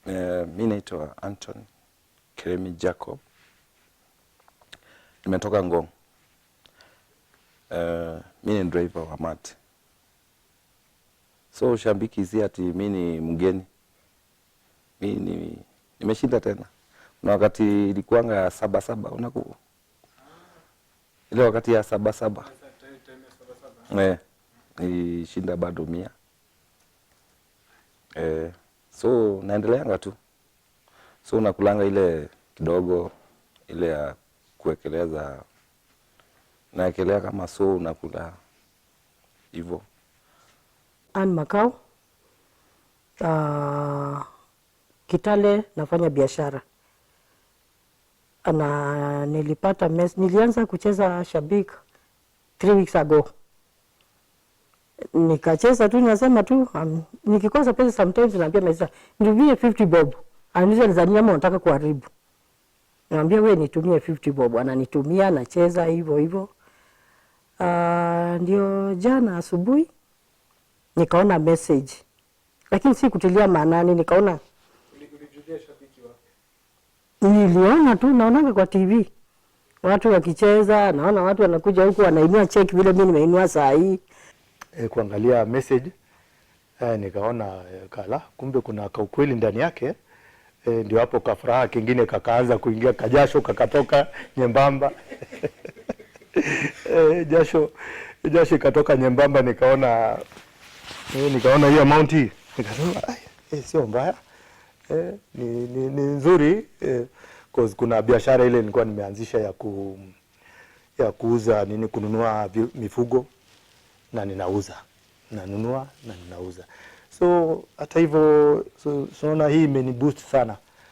Mi naitwa Anton Keremi Jacob, nimetoka Ngong. Mi ni driver wa mat, so shabiki si ati mi ni mgeni, mi ni nimeshinda tena. Kuna wakati ilikuwanga saba saba, unaku ile wakati ya saba saba, nilishinda bado 100. So naendeleanga tu, so unakulanga ile kidogo ile ya kuwekeleza, naekelea kama so unakula hivyo. Ann Makau, Kitale nafanya biashara na nilipata nilianza kucheza Shabik 3 weeks ago. Nikacheza tu, nasema tu nikikosa pesa sometimes naambia Mesa nitumie 50 bob. Ananiuliza ni za nini ama unataka kuharibu? Naambia wewe nitumie 50 bob, ananitumia, nacheza hivyo hivyo. Ndio jana asubuhi nikaona message, lakini si kutilia maanani, nikaona niliona tu, naonanga kwa TV watu wakicheza, naona watu wanakuja huku wanainua check vile mimi nimeinua saa hii. Kuangalia message, nikaona kala kumbe kuna kaukweli ndani yake. Ndio hapo kafuraha kingine kakaanza kuingia, kajasho kakatoka nyembamba. Jasho ikatoka nyembamba, nikaona hiyo amount hii, nikasema sio mbaya. Ni nzuri, cause kuna biashara ile nilikuwa nimeanzisha ya kuuza nini, kununua mifugo na ninauza, nanunua na ninauza. So hata hivyo, so naona hii imeniboost sana.